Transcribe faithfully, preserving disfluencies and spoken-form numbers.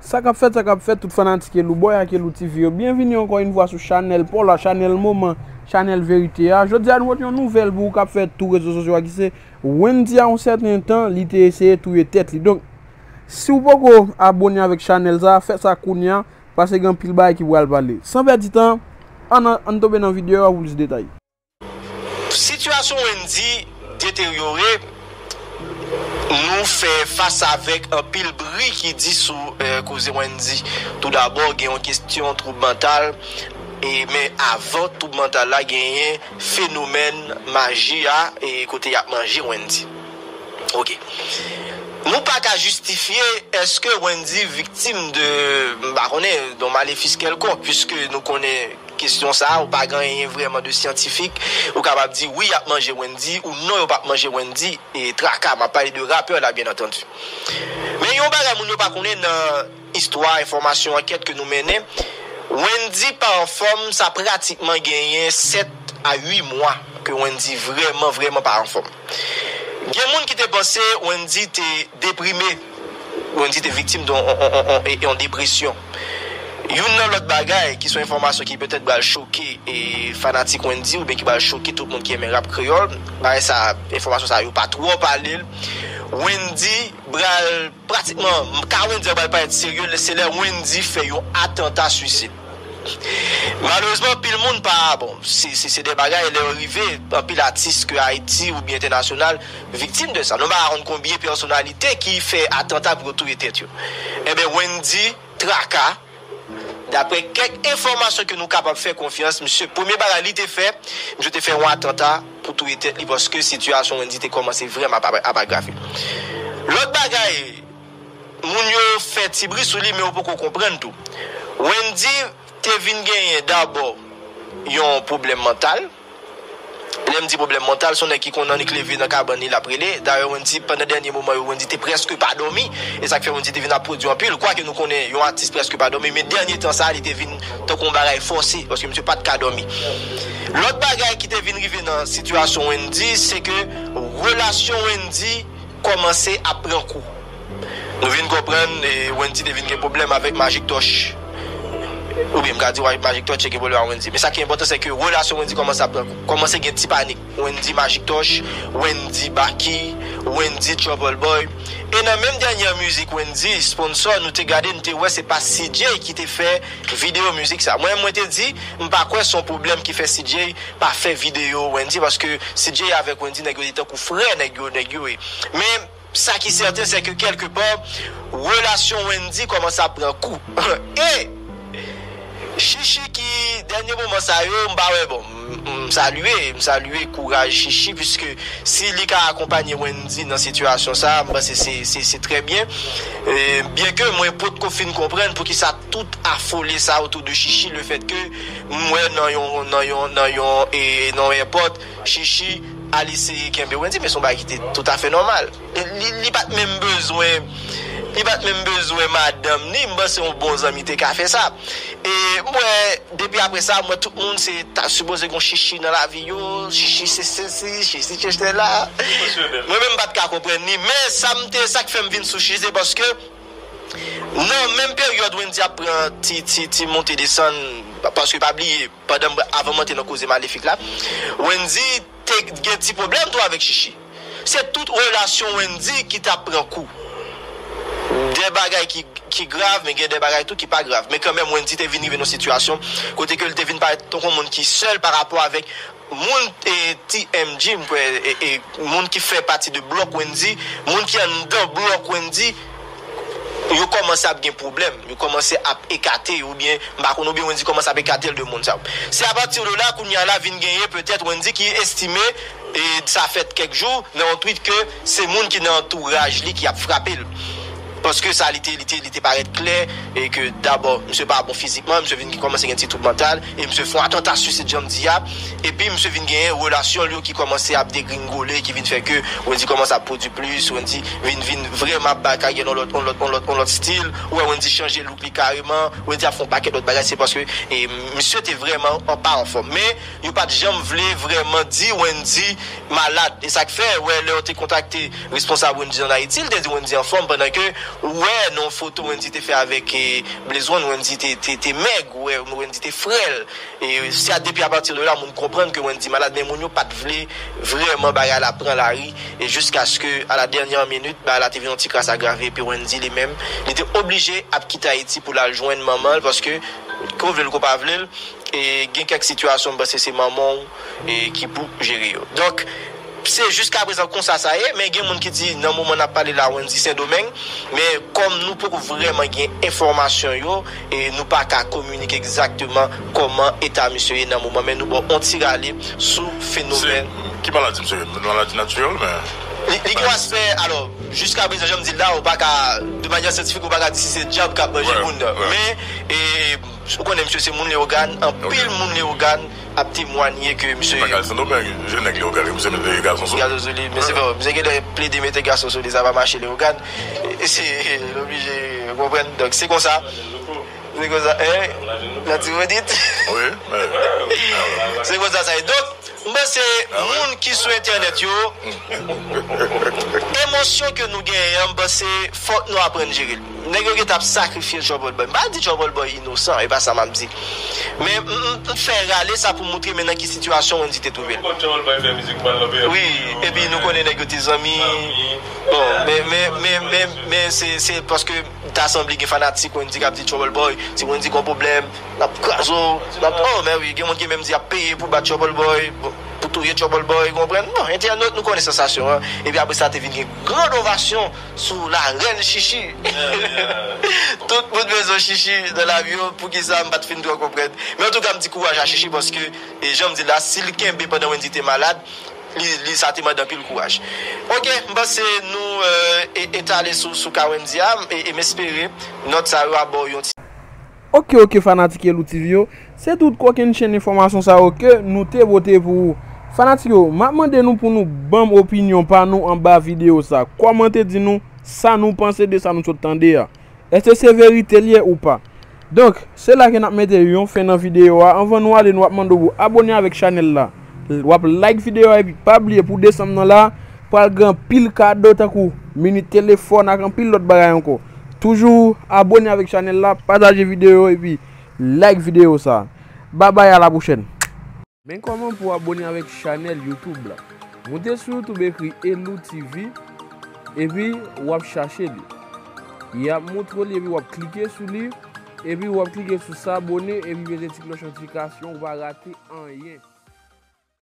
Sa k ap fèt, sa k ap fèt, tout fanatik Elouboy ak Elou T V yo, byenvini ankò yon fwa sou chanèl pa w la, chanèl moman, chanèl verite a. Jodi a, nou pote yon nouvèl pou ou k ap fè tou rezo sosyo a, ki se Wendy, a yon sèten tan, li te eseye touye tèt li. Donk, si w poko abone avèk chanèl sa, fè sa kounye a, paske gen anpil bagay ki pral pale. San pèdi tan, ann, ann tonbe nan videyo a pou plis detay. Sitiyasyon Wendy deteryore, nou fè fas avèk anpil bri ki di sou eh, koze Wendy. Toudabò, gen yon kesyon twoub mantal, e, men avan twoub mantal la, genyen fenomèn maji a, e kote y ap manje Wendy. Ok. Nou pa ka jistifye èske Wendy viktim de, m pa konnen, yon malefis kèlkonk, piske nou konnen kesyon sa a, ou pa gen anyen vrèman de syantifik, ou kapab di wi, y ap manje Wendy, ou non, yo p ap manje Wendy, e traka, m ap pale de rapè la, byen antandi. Men yon bagay moun yo pa konnen nan istwa, enfòmasyon, ankèt ke nou mennen, Wendy pa anfòm, sa pratikman genyen sèt a uit mwa ke Wendy vrèman, vrèman pa anfòm. Gen moun ki te panse Wendy te deprime, Wendy te viktim de yon, yon, yon, yon, yon depresyon. Youn nan lòt bagay ki se yon enfòmasyon ki petèt pral choke e fanatik Wendy oubyen ki pral choke tout moun ki renmen rap kreyòl, bagay sa, enfòmasyon sa yo pa twò pale l. Wendy pral, pratikman, m ka Wendy pral parèt serye, se lè Wendy fè yon atanta swisid. Malerezman, anpil moun pa, bon, se, se, se de bagay, lè yo rive, anpil atis ke Ayiti oubyen entènasyonal viktim de sa. Nou pa konn konbyen pèsonalite ki fè atanta pou yo touye tèt yo. Enben, Wendy traka, daprè kèk enfòmasyon ke nou kapab fè konfyans, misye, premye bagay li te fè, misye te fè yon atanta pou touye tèt li, paske sitiyasyon Wendy te kòmanse vrèman ap, ap agrave. Lòt bagay, moun yo fè ti bri sou li, men yo poko konprann tou. Wendy te vin genyen dabò yon pwoblèm mantal. Lè m di pwoblèm mantal, se yon nèg ki konn annik leve nan kabann li, l ap rele. Dayè, Wendy, pandan dènye moman yo, Wendy te prèske pa dòmi. E sa k fè Wendy te vin ap pwodui anpil. Kwake nou konnen yon atis prèske pa dòmi, men dènye tan sa a, li te vin tankou yon bagay fòse, paske misye pa t ka dòmi. Lòt bagay ki te vin rive nan sitiyasyon Wendy, se ke relasyon Wendy kòmanse ap pran kou. Nou vin konprann, e, Wendy te vin gen pwoblèm avèk Magic Touch. Oubyen m ka di Magic Touch te gen pwoblèm ak Wendy. Men sa ki enpòtan, se ke relasyon Wendy kòmanse ap pran kou. Kòmanse gen ti panik. Wendy Magic Touch, Wendy Baky, Wendy Trouble Boy. E nan menm dènye mizik Wendy, sponsò, nou te gade, nou te wè se pa C J ki te fè videyo mizik sa. Mwen, mwen te di, m pa kwè se yon pwoblèm ki fè C J pa fè videyo Wendy, paske C J avèk Wendy, nèg yo te tankou frè, nèg yo, nèg yo ye. Men, sa ki sèten, se ke kèlkepa, relasyon Wendy kòmanse ap pran kou. E Chichi ki, dènye moman sa yo, m pa wè, bon, m, m salye, m salye kouraj Chichi, piske si li ka akonpanye Wendy nan sitiyasyon sa, m panse se, se, se trè byen. E, byenke mwen potko fin konprann poukisa tout afole sa otou de Chichi, le fèt ke m wè nan yon, nan yon, nan yon, e, nan yon èpòt, Chichi al eseye kenbe Wendy, men se yon bagay ki te toutafè nòmal. Li, li pa t menm bezwen, li pa t menm bezwen madanm ni, m panse yon bon zanmi te ka fè sa. E m wè, depi apre sa, m wè tout moun se ta sipoze gon Chichi nan lavi yo, Chichi se sesi, Chichi se sela. Mwen menm m pa t ka konprann ni, men sa m te, sa k fè m vin sou Chichi, se paske nan menm peryòd Wendy ap pran ti, ti, ti monte desann, paske pa bliye, pandan m, avan m antre nan koze malefik la, Wendy te gen ti pwoblèm tou avèk Chichi. Se tout relasyon Wendy ki t ap pran kou. De bagay ki, ki grav, men gen de bagay tou ki pa grav. Men kanmenm, Wendy te vin rive nan sitiyasyon kote ke l te vin parèt tankou yon moun ki sèl pa rapò avèk moun, e, T M G, m kwè, e, e, moun ki fè pati de blòk Wendy, moun ki anndan blòk Wendy, yo kòmanse ap gen pwoblèm, yo kòmanse ap ekate, oubyen, m pa konn, oubyen Wendy kòmanse ap ekate l de moun sa yo. Se apati de la, kounye a la, vin genyen petèt Wendy ki estime, e sa fèt kèk jou, nan yon tweet ke se moun ki nan antouraj li ki ap frape l. Paske sa, li te, li te, li te parèt klè, e ke dabò, misye pa bon fizikman, misye vin kòmanse gen ti twoub mantal, e misye fè yon atanta swisid, jan m di a, epi misye vin genyen relasyon l yo ki kòmanse ap degringole, ki vin fè ke Wendy kòmanse ap pwodui plis, Wendy vin, vin vrèman ap bay karyè l yon lòt, yon lòt, yon lòt, yon lòt stil, ou wè Wendy chanje look li kareman, Wendy ap fè yon pakèt lòt bagay, se paske, e, misye te vrèman an pa anfòm. Men, yo pa t janm vle vrèman di Wendy malad. E sa k fè, wè, lè yo te kontakte responsab Wendy ann Ayiti, li te di Wendy anfòm, pandan ke Ou wè nan yon foto Wendyy te fè avèk eh, Blaze One, Wendyy te, te, te mèg, ou wè Wendyy te frèl. E se depi apati de la, moun konprann ke Wendyy malad, men moun yo pa t vle vrèman bagay la pran lari. E jiskaske a la dènyè minit, bagay la te vin yon ti kras agrave, epi Wendyy li menm, li te oblije ap kite Ayiti pou l al jwenn manman l, paske ke w vle l, ke w pa vle l, e gen kèk sitiyasyon, m panse se manman w e ki pou jere yo. Donk, se jiska prezan konsa sa ye, men gen moun ki di nan moman n ap pale la, Wendyy Sendomeng, men kòm nou poko vrèman gen enfòmasyon yo, e nou pa ka kominike egzakteman kòman eta misye ye nan moman, men nou ba w yon ti rale sou fenomèn. Ki maladi misye ye? Maladi natirèl, men li, li gen yon aspè, alò, jiska prezan, jan m di l la, ou pa ka, de manyè syantifik, ou pa ka di si se dyab k ap manje moun nan. Men, e, ou konnen misye se moun Leyogàn, anpil moun Leyogàn ap temwanye ke misye. Li pa ka al Sendomeng, je nèg Leyogàn, misye mete gason sou li. Gason sou li, men se pa, misye genlè plede mete gason sou li, sa pa mache Leyogàn. E se, l oblije konprann. Donk, se konsa. Se konsa, eh, Latibonit. Wi, men. Se konsa sa ye. Donk, m panse moun ki sou entènèt yo, emosyon ke nou genyen an, m panse fòk nou aprann jere l. Nèg yo gentan ap sakrifye Trouble Boy. M pa di Trouble Boy inosan, e pa sa m ap di. Men m, m, m fè rale sa pou montre men nan ki sitiyasyon Wendyy te twouve l. Wi, epi nou konnen nèg yo te zanmi. Bon, men, men, men, men, men se, se paske ta sanble gen fanatik Wendyy k ap di Trouble Boy, si Wendyy gon pwoblèm, n ap kraze w, n ap, oh, men wi, gen moun ki menm di ap peye pou bat Trouble Boy, pou touye Trouble Boy, konprann? Non, entènot, nou konnen sansasyon an. Epi apre sa, te vin gen grand ovasyon sou la reine Chichi. Tout moun bezwen Chichi nan lavi yo, poukisa m pa t fin twò konprann. Men antouka, m di kouraj a Chichi paske, e jan m di la, si l kenbe pandan Wendyy te malad, li, li sa te mande anpil kouraj. Ok, m panse nou eh, e- etale sou, sou ka Wendyy a, e, e m espere nòt sa yo ap ba w yon ti Ok, ok, fanatik Elou T V yo. Se tout kokennchenn enfòmasyon sa yo ke nou te pote pou ou. Fanatik yo, m ap mande nou pou nou ban m opinyon pa nou anba videyo sa. Kòmante di nou sa nou panse de sa nou sot tande a. Èske se verite l ye ou pa? Donk, se la ke n ap mete yon fen nan videyo a. Anvan nou ale, nou ap mande w pou abone avèk chanèl la. W ap like videyo a epi pa bliye pou desanm nan la, pral gen anpil kado tankou minit telefòn ak anpil lòt bagay ankò. Toujou abone avèk chanèl la, pataje videyo epi like videyo sa. Babay, a la pwochèn. Men kòman pou w abone avèk chanèl YouTube la. Moute sou YouTube, ekri Elou T V, epi w ap chache li. Y ap montre w li, epi w ap klike sou li, epi w ap klike sou s'abonner, epi peze ti klòch notifikasyon, ou pa rate anyen.